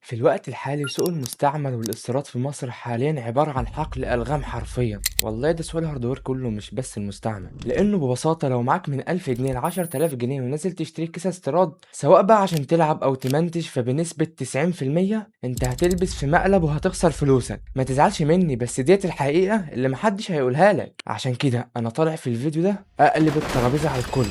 في الوقت الحالي سوق المستعمل والاستيراد في مصر حاليا عبارة عن حقل ألغام حرفيا. والله ده سوق ال hardware كله مش بس المستعمل، لأنه ببساطة لو معاك من 1000 جنيه ل 10000 جنيه ونازل تشتري كيسة استيراد سواء بقى عشان تلعب أو تمنتج، فبنسبة 90% انت هتلبس في مقلب وهتخسر فلوسك. ما تزعلش مني، بس ديت الحقيقة اللي محدش هيقولها لك. عشان كده أنا طالع في الفيديو ده أقلب الترابيزة على الكل.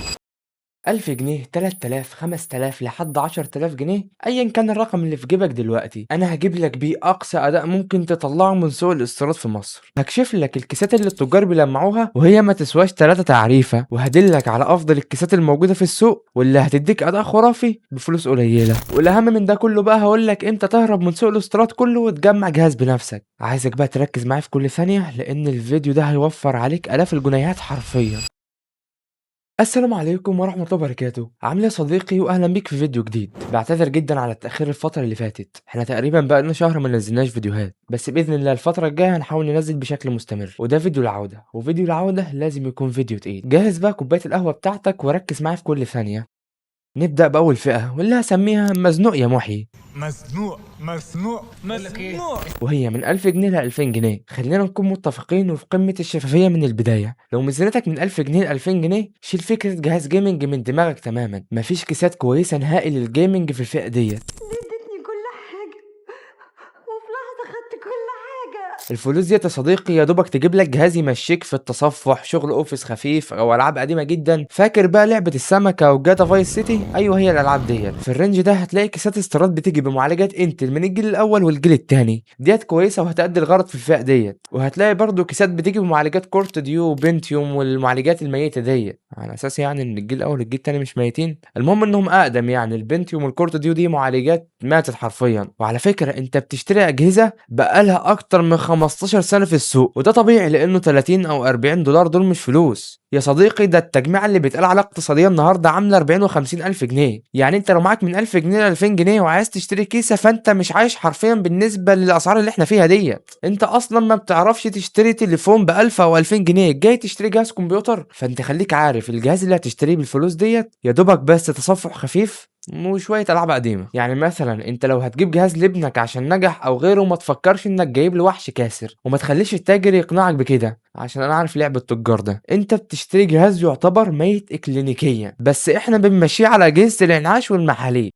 1000 جنيه، 3000، 5000 لحد 10000 جنيه، ايا كان الرقم اللي في جيبك دلوقتي، انا هجيب لك بيه اقصى اداء ممكن تطلعه من سوق الاستيراد في مصر. هكشف لك الكيسات اللي التجار بيلمعوها وهي ما تسواش 3 تعريفة، وهدلك على افضل الكيسات الموجودة في السوق واللي هتديك اداء خرافي بفلوس قليلة. والاهم من ده كله بقى هقول لك امتى تهرب من سوق الاستيراد كله وتجمع جهاز بنفسك. عايزك بقى تركز معايا في كل ثانية، لان الفيديو ده هيوفر عليك الاف الجنيهات حرفيا. السلام عليكم ورحمة الله وبركاته، عامل ايه يا صديقي؟ واهلا بيك في فيديو جديد. بعتذر جدا على التأخير الفترة اللي فاتت، احنا تقريبا بقالنا شهر ما نزلناش فيديوهات، بس بإذن الله الفترة الجاية هنحاول ننزل بشكل مستمر. وده فيديو العودة، وفيديو العودة لازم يكون فيديو تقيل. جهز بقى كوباية القهوة بتاعتك وركز معايا في كل ثانية. نبدأ بأول فئة واللي هسميها مزنوق يا محي. مزنوق مزنوق مزنوق، وهي من 1000 جنيه ل 2000 جنيه. خلينا نكون متفقين وفي قمة الشفافية من البداية، لو ميزانيتك من 1000 جنيه ل 2000 جنيه شيل فكرة جهاز gaming من دماغك تماما. مفيش كيسات كويسة نهائي لل gaming في الفئة ديت. دي ادتني كل حاجة وفي لحظة خدت كل حاجة. الفلوس ديت يا صديقي يا دوبك تجيب لك جهاز يمشيك في التصفح، شغل office خفيف، او العاب قديمة جدا. فاكر بقى لعبه السمكة وجاتا Vice City؟ ايوه هي الالعاب ديت. في ال range ده هتلاقي كيسات استيراد بتيجي بمعالجات Intel من الجيل الاول والجيل الثاني، ديت كويسة وهتأدي الغرض في الفئة ديت. وهتلاقي برضو كيسات بتيجي بمعالجات Core 2 Duo و Pentium والمعالجات الميتة ديت، على اساس يعني ان الجيل الاول والجيل الثاني مش ميتين. المهم انهم اقدم، يعني ال Pentium وال Core 2 Duo دي معالجات ماتت حرفيا. وعلى فكرة انت بتشتري اجهزة بقالها اكتر من 15 سنة في السوق، وده طبيعي لانه 30 او 40 دولار دول مش فلوس يا صديقي. ده التجميع اللي بيتقال عليها اقتصادية النهارده عامله 40 و50 الف جنيه. يعني انت لو معاك من 1000 جنيه ل 2000 جنيه وعايز تشتري كيسه فانت مش عايش حرفيا بالنسبة للاسعار اللي احنا فيها ديت. انت اصلا ما بتعرفش تشتري تليفون ب 1000 او 2000 جنيه، جاي تشتري جهاز كمبيوتر؟ فانت خليك عارف الجهاز اللي هتشتريه بالفلوس ديت يا دوبك بس تصفح خفيف وشوية ألعاب قديمة. يعني مثلا انت لو هتجيب جهاز لابنك عشان نجح او غيره ما تفكرش انك جايب له وحش كاسر، وما تخليش التاجر يقنعك بكده، عشان انا عارف لعب التجار ده. انت بتشتري جهاز يعتبر ميت اكلينيكيا، بس احنا بنمشيه على اجهزة الانعاش والمحاليل.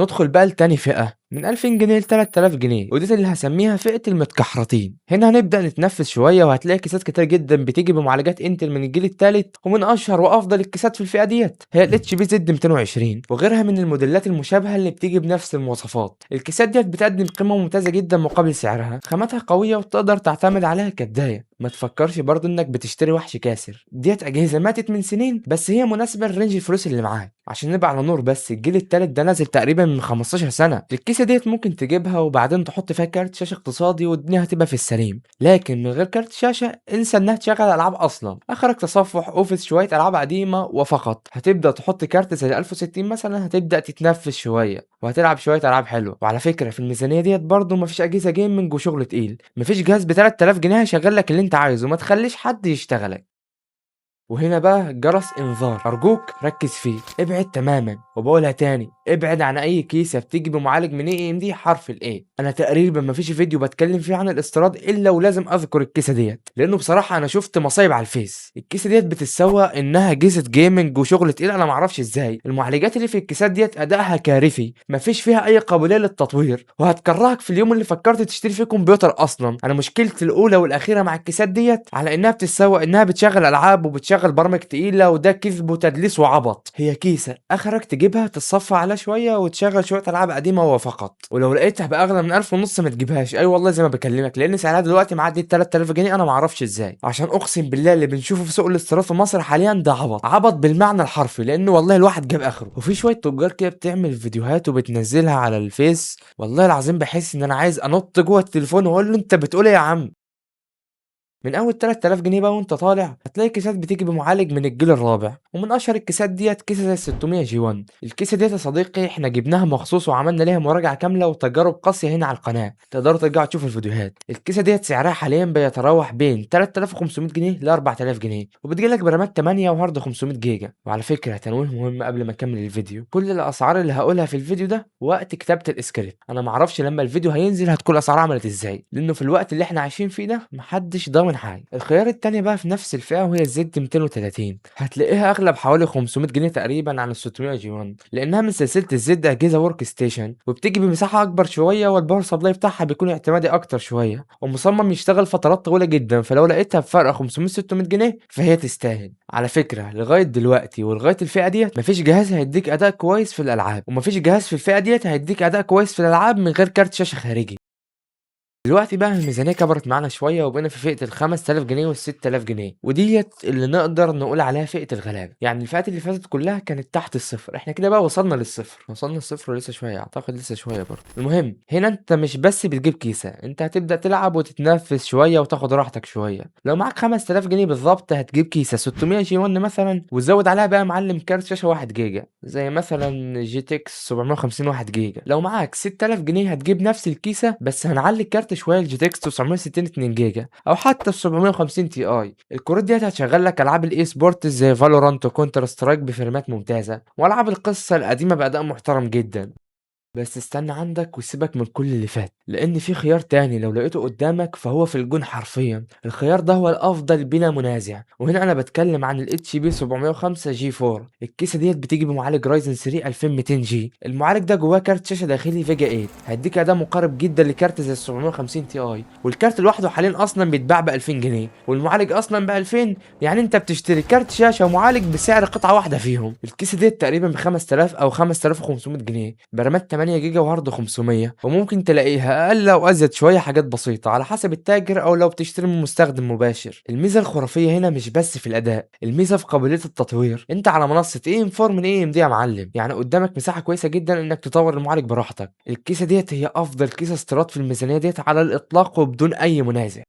ندخل بقى لتاني فئة من 2000 جنيه ل 3000 جنيه، ودي اللي هسميها فئة المتكحرتين. هنا هنبدأ نتنفس شوية، وهتلاقي كيسات كتير جدا بتيجي بمعالجات Intel من الجيل الثالث، ومن اشهر وافضل الكيسات في الفئة ديت هي ال HP Z 220 وغيرها من الموديلات المشابهة اللي بتيجي بنفس المواصفات. الكيسات ديت بتقدم قيمة ممتازة جدا مقابل سعرها، خاماتها قوية وتقدر تعتمد عليها كبداية. ما تفكرش برضو انك بتشتري وحش كاسر، ديت اجهزة ماتت من سنين بس هي مناسبة ل range الفلوس اللي معاك. عشان نبقى على نور، بس الجيل الثالث ده نازل تقريبا من 15 سنة. الكيسة ديت ممكن تجيبها وبعدين تحط فيها كارت شاشة اقتصادي والدنيا هتبقى في السليم، لكن من غير كارت شاشة انسى انها تشغل العاب اصلا. اخرك تصفح office، شوية العاب قديمة وفقط. هتبدا تحط كارت زي 1060 مثلا هتبدا تتنفس شوية وهتلعب شوية العاب حلوة. وعلى فكرة في الميزانية ديت برضو مفيش اجهزة gaming وشغل تقيل، مفيش جهاز ب 3000 جنيه هيشغل لك اللي انت عايزه، ما تخليش حد يشتغلك. وهنا بقى جرس انذار، ارجوك ركز فيه، ابعد تماما، وبقولها تاني ابعد عن اي كيسه بتيجي بمعالج من AMD حرف ال A. انا تقريبا مفيش فيديو بتكلم فيه عن الاستيراد الا ولازم اذكر الكيسة ديت، لانه بصراحة انا شفت مصايب على الفيس. الكيسة ديت بتتسوق انها كيسه gaming وشغل تقيل، انا معرفش ازاي المعالجات اللي في الكيسات ديت ادائها كارثي، مفيش فيها اي قابلية للتطوير، وهتكرهك في اليوم اللي فكرت تشتري فيه كمبيوتر اصلا. انا مشكلتي الاولى والاخيرة مع الكيسات ديت على انها بتتسوق انها بتشغل العاب وبتشغل برامج تقيلة، وده كذب وتدليس وعبط. هي كيسه اخرك تجيبها تتصفى عليها شوية وتشغل شوية العاب قديمة وفقط، ولو لقيتها باغلى من 1500 ما تجيبهاش. اي والله زي ما بكلمك، لان سعرها دلوقتي معدي 3000 جنيه، انا ما اعرفش ازاي. عشان اقسم بالله اللي بنشوفه في سوق الاستيراد في مصر حاليا ده عبط، عبط بالمعنى الحرفي، لانه والله الواحد جاب اخره. وفي شوية تجار كده بتعمل فيديوهات وبتنزلها على الفيس، والله العظيم بحس ان انا عايز انط جوه التليفون واقول له انت بتقول ايه يا عم. من اول 3000 جنيه بقى وانت طالع هتلاقي كيسات بتيجي بمعالج من الجيل الرابع، ومن اشهر الكيسات ديت كيسه زي 600 G 1. الكيسة ديت يا صديقي احنا جبناها مخصوص وعملنا ليها مراجعه كاملة وتجارب قاسية هنا على القناة، تقدروا ترجعوا تشوفوا الفيديوهات. الكيسة ديت سعرها حاليا بيتراوح بين 3500 جنيه ل 4000 جنيه، وبتجي لك برامات 8 وهارد 500 جيجا. وعلى فكرة تنويه مهم قبل ما اكمل الفيديو، كل الاسعار اللي هقولها في الفيديو ده وقت كتابه السكريبت، انا معرفش لما الفيديو هينزل هتكون الاسعار عملت ازاي، لانه في الوقت اللي احنا عايشين فيه ده محدش ضامن حاجة. الخيار التاني بقى في نفس الفئة وهي ال Z 230، هتلاقيها اغلى بحوالي 500 جنيه تقريبا عن ال 600 G 1، لانها من سلسلة ال Z اجهزة workstation، وبتيجي بمساحة اكبر شوية، وال power supply بتاعها بيكون اعتمادي اكتر شوية، ومصمم يشتغل فترات طويلة جدا، فلو لقيتها بفرق 500 600 جنيه فهي تستاهل. على فكرة لغاية دلوقتي ولغاية الفئة ديت مفيش جهاز هيديك اداء كويس في الالعاب، ومفيش جهاز في الفئة ديت هيديك اداء كويس في الالعاب من غير كارت شاشة خارجي. دلوقتي بقى الميزانية كبرت معانا شوية وبقينا في فئة ال5000 جنيه وال6000 جنيه، وديت اللي نقدر نقول عليها فئة الغلابة. يعني الفئات اللي فاتت كلها كانت تحت الصفر، احنا كده بقى وصلنا للصفر، وصلنا للصفر ولسه شوية، اعتقد لسه شوية برضه. المهم هنا انت مش بس بتجيب كيسة، انت هتبدأ تلعب وتتنفس شوية وتاخد راحتك شوية. لو معاك 5000 جنيه بالظبط هتجيب كيسة 600 G 1 مثلا، وتزود عليها بقى معلم كارت شاشة 1 جيجا زي مثلا GTX 750 1 جيجا. لو معاك 6000 جنيه هتجيب نفس الكيسة بس هنعلي الكارت شوية ال GTX 960 2 جيجا او حتى ال 750 Ti. الكروت ديت هتشغل لك العاب ال e-sport زي Valorant و Counter Strike بفريمات ممتازة، والعاب القصة القديمة باداء محترم جدا. بس استنى عندك وسيبك من كل اللي فات، لان في خيار تاني لو لقيته قدامك فهو في الجون حرفيا. الخيار ده هو الافضل بلا منازع، وهنا انا بتكلم عن ال HP 705 G 4. الكيسة ديت بتيجي بمعالج Ryzen 3 2200 G. المعالج ده جواه كارت شاشة داخلي Vega 8 هيديك اداء مقارب جدا لكارت زي ال 750 Ti، والكارت لوحده حاليا اصلا بيتباع ب 2000 جنيه، والمعالج اصلا ب 2000، يعني انت بتشتري كارت شاشة ومعالج بسعر قطعه واحدة فيهم. الكيسة ديت تقريبا ب 5000 او 5500 جنيه، برامات 8 جيجا وهارد 500، وممكن تلاقيها اقل او ازيد شوية حاجات بسيطة على حسب التاجر او لو بتشتري من مستخدم مباشر. الميزة الخرافية هنا مش بس في الاداء، الميزة في قابلية التطوير. انت على منصة AM 4 من AMD يا معلم، يعني قدامك مساحة كويسة جدا انك تطور المعالج براحتك. الكيسة ديت هي افضل كيسه استيراد في الميزانية ديت على الاطلاق وبدون اي منازع.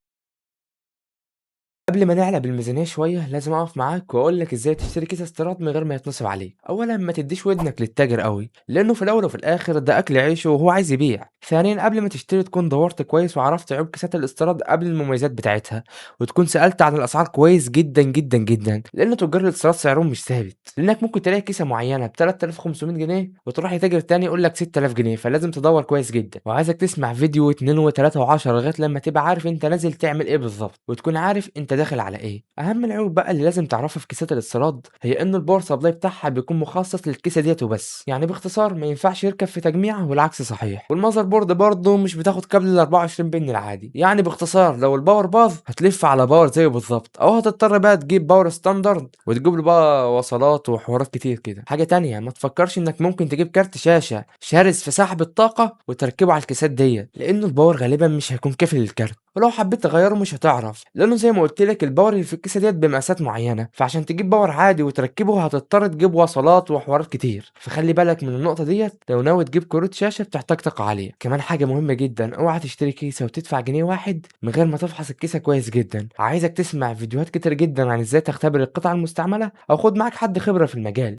قبل ما نعلى بالميزانية شوية لازم أقف معاك وأقول لك إزاي تشتري كيس استيراد من غير ما يتنصب عليك. أولا ما تديش ودنك للتاجر قوي، لأنه في الأول وفي الآخر ده أكل عيشه وهو عايز يبيع. ثانيا قبل ما تشتري تكون دورت كويس وعرفت عيوب كيسات الاستيراد قبل المميزات بتاعتها، وتكون سألت عن الأسعار كويس جدا جدا جدا، لأن تجار الاستيراد سعرهم مش ثابت، لأنك ممكن تلاقي كيسة معينة ب 3500 جنيه وتروح لتاجر تاني يقول لك 6000 جنيه، فلازم تدور كويس جدا. وعايزك تسمع فيديو 2 و3 و10 لغاية لما تبقى عارف أنت نازل تعمل إيه بالظبط، وتكون عارف أنت داخل على ايه. اهم العيوب بقى اللي لازم تعرفها في كيسات الاستيراد هي ان ال power supply بتاعها بيكون مخصص للكيسه ديت وبس، يعني باختصار ما ينفعش يركب في تجميعه والعكس صحيح. وال motherboard برضه مش بتاخد كابل ال 24 pin العادي، يعني باختصار لو ال power باظ هتلف على power زيه بالظبط، او هتضطر بقى تجيب power standard وتجيب له بقى وصلات وحوارات كتير كده. حاجة تانية، ما تفكرش انك ممكن تجيب كارت شاشة شرس في سحب الطاقة وتركبه على الكيسات ديت، لانه ال power غالبا مش هيكون كافي للكارت، ولو حبيت تغيره مش هتعرف، لانه زي ما قلت لك ال power اللي في الكيسة ديت بمقاسات معينة، فعشان تجيب power عادي وتركبه هتضطر تجيب وصلات وحوارات كتير، فخلي بالك من النقطة ديت لو ناوي تجيب كروت شاشة بتحتاج طاقة عالية. كمان حاجة مهمة جدا، اوعى تشتري كيسه وتدفع جنيه واحد من غير ما تفحص الكيسة كويس جدا. عايزك تسمع فيديوهات كتير جدا عن ازاي تختبر القطع المستعملة، او خد معاك حد خبره في المجال.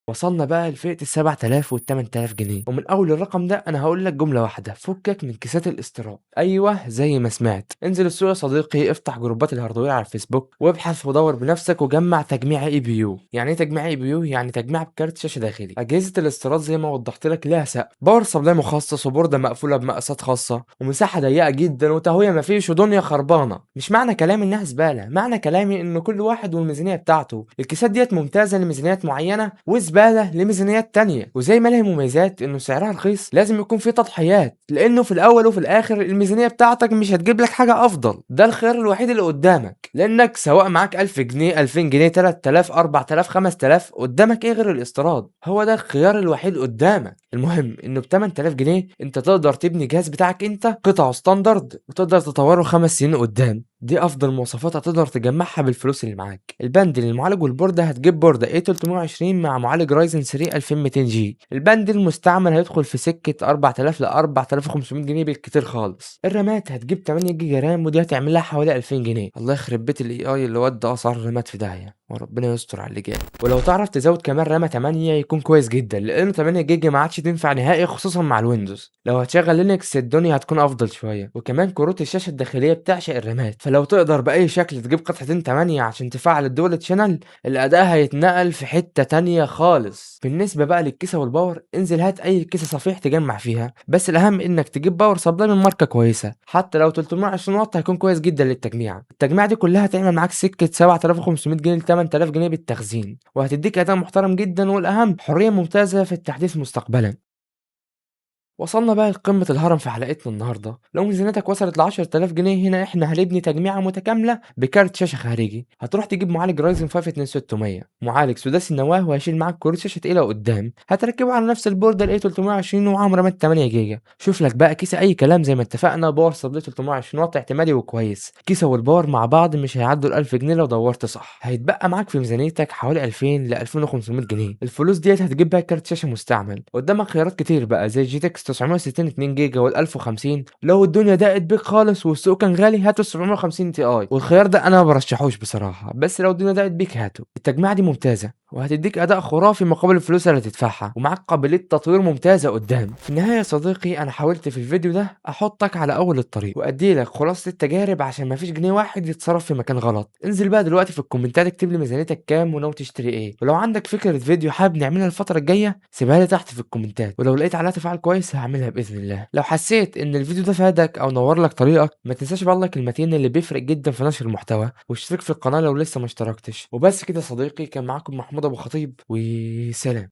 وصلنا بقى لفئة ال7000 وال8000 جنيه، ومن أول الرقم ده أنا هقول لك جملة واحدة، فكك من كيسات الاستيراد. أيوه زي ما سمعت، انزل السوق يا صديقي، افتح جروبات ال hardware على الفيسبوك وابحث ودور بنفسك وجمع تجميع APU. يعني ايه تجميع APU؟ يعني تجميع بكارت شاشة داخلي. أجهزة الاستيراد زي ما وضحت لك لها سقف، power supply مخصص، وبوردة مقفولة بمقاسات خاصة، ومساحة ضيقة جدا، وتهوية مفيش، ودنيا خربانة. مش معنى كلامي إنها زبالة، معنى كلامي إن كل واحد والميزانية بتاعته. الكيسات ديت ممتازة لميزانيات معينة وزبالة لميزانيات تانية، وزي ما لها مميزات انه سعرها رخيص لازم يكون في تضحيات، لانه في الاول وفي الاخر الميزانية بتاعتك مش هتجيب لك حاجة افضل، ده الخيار الوحيد اللي قدامك، لانك سواء معاك 1000 جنيه 2000 جنيه 3000 4000 5000 قدامك ايه غير الاستيراد؟ هو ده الخيار الوحيد قدامك. المهم انه ب 8000 جنيه انت تقدر تبني جهاز بتاعك انت، قطعه standard، وتقدر تطوره 5 سنين قدام. دي افضل مواصفات هتقدر تجمعها بالفلوس اللي معاك. ال bundle المعالج والبوردة، هتجيب بوردة A320 مع معالج Ryzen 3 2200 G. ال bundle المستعمل هيدخل في سكة 4000 ل 4500 جنيه بالكتير خالص. الرامات هتجيب 8 جيجا RAM، ودي هتعمل لها حوالي 2000 جنيه. الله يخرب بيت ال AI اللي ودى اسعار الرامات في داهية، وربنا يستر على اللي جاي. ولو تعرف تزود كمان رامة 8 يكون كويس جدا، لانه 8 جيجا ما عادش تنفع نهائي خصوصا مع ال Windows. لو هتشغل Linux الدنيا هتكون افضل شوية. وكمان كروت الشاشة الداخلية بتعشق الرامات، فلو تقدر باي شكل تجيب قطعتين 8 عشان تفعل ال dual channel، الاداء هيتنقل في حتة تانية خالص. بالنسبة بقى للكيسه وال power، انزل هات اي كيسه صفيح تجمع فيها، بس الاهم انك تجيب power supply من ماركة كويسة، حتى لو 320 واط هيكون كويس جدا للتجميع. التجميع دي كلها هتعمل معاك سكة 7500 جنيه ل 8000 جنيه بالتخزين، وهتديك اداء محترم جدا، والاهم حرية ممتازة في التحديث مستقبلا. وصلنا بقى لقمة الهرم في حلقتنا النهاردة. لو ميزانيتك وصلت ل 10000 جنيه، هنا احنا هنبني تجميعة متكاملة بكارت شاشة خارجي. هتروح تجيب معالج Ryzen 5 2600، معالج سداسي النواة، وهيشيل معاك كروت شاشة تقيلة قدام، هتركبه على نفس البوردة ال A320 ومعاهم رامات 8 جيجا. شوف لك بقى كيسة اي كلام زي ما اتفقنا، power supply 320 واط اعتمادي وكويس. كيسة وال power مع بعض مش هيعدوا ال 1000 جنيه لو دورت صح. هيتبقى معاك في ميزانيتك حوالي 2000 ل 2500 جنيه. الفلوس ديت هتجيب بقى كارت شاشة مستعمل. قدامك خيارات كتير بقى زي GTX 960 2 جيجا وال 1050. لو الدنيا ضاقت بيك خالص والسوق كان غالي هاتوا 750 Ti، والخيار ده انا ما برشحوش بصراحة، بس لو الدنيا ضاقت بيك هاته. التجميعه دي ممتازة وهتديك اداء خرافي مقابل الفلوس اللي هتدفعها، ومعاك قابلية تطوير ممتازة قدام. في النهاية يا صديقي، انا حاولت في الفيديو ده احطك على اول الطريق وادي لك خلاصه التجارب عشان مفيش جنيه واحد يتصرف في مكان غلط. انزل بقى دلوقتي في الكومنتات اكتب لي ميزانيتك كام وناوي تشتري ايه، ولو عندك فكرة فيديو حابب نعملها الفترة الجاية سيبها لي تحت في الكومنتات، ولو لقيت عليها تفاعل كويس هعملها باذن الله. لو حسيت ان الفيديو ده فادك او نور لك طريقك، ما تنساش بقى ال like المتين اللي بيفرق جدا في نشر المحتوى، واشترك في القناة لو لسه ما اشتركتش. وبس كده يا صديقي، كان معاكم محمود ابو خطيب، وسلام.